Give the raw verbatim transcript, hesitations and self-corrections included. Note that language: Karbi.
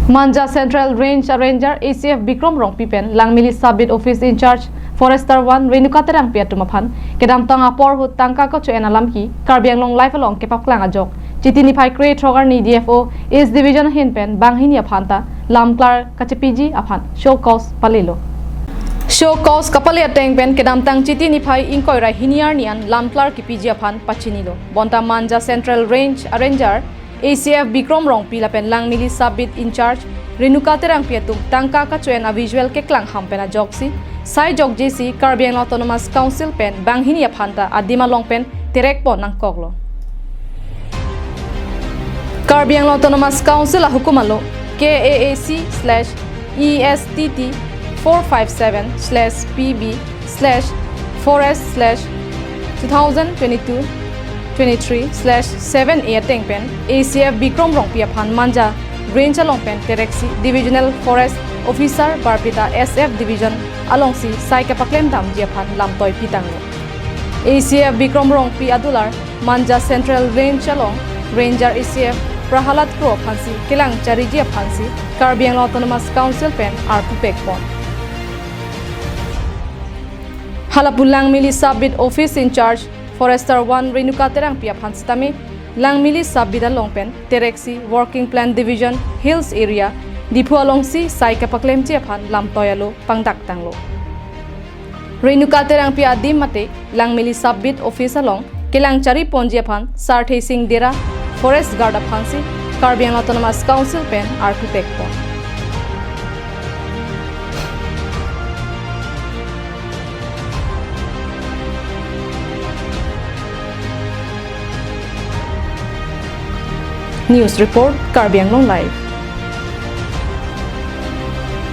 Manja Central Range a Ranger A C F Bikrom Rongpi pen Langmili Sub Beat Office in-charge Forester one Renuka Terangpi atum aphan kedamtang apor ahut tangka kacho-en alamki Karbi Anglong Live along kepaklang ajok Chiti niphai kre-throk arni D F O East Division ahin pen banghini aphan ta lamklar kachepiji aphan show cause palelo. Show cause kapale ateng pen kedamtang Chiti niphai ingkoi ra hini arni an lamklar kepiji aphan pachinilo. Bonta Manja Central Range a Ranger A C F Bikrom Rongpi lapen Langmili Sub Beat in-charge Renuka Terangpi atum tangka kacho-en a visual keklang ham pen ajoksi sai jokjesi Karbi Anglong Autonomous Council pen banghini aphan ta adim along pen terek pon nangkoklo. Karbi Anglong Autonomous Council ahukum alo K A A C slash E S T T four five seven slash P B slash forest slash two thousand twenty-two twenty-three slash seven A ateng pen A C F Bikrom Rongpi aphan Manja Range along pen tereksi Divisional Forest Officer Barpeta S F Division alongsi sai kepaklem damji aphan lamtoi pitanglo. A C F Bikrom Rongpi adular Manja Central Range along Ranger A C F Prahalad Kro aphansi kelang chariji aphansi Karbi Anglong Autonomous Council pen arpu pekpon. Halapu Langmili Sub Beat Office in-charge Forester one Renuka Terangpi aphan sitame Langmili Sub Beat along pen tereksi Working Plan Division Hills Area Diphu alongsi sai kepaklemji aphan lamtoi alo pangdak tanglo. Renuka Terangpi adim mate Langmili Sub Beat Office along kelang chari ponji aphan Sarthe Sing Dera Forest Guard aphansi Karbi Anglong Autonomous Council pen arpu pekpon. News report, Karbi Anglong Live.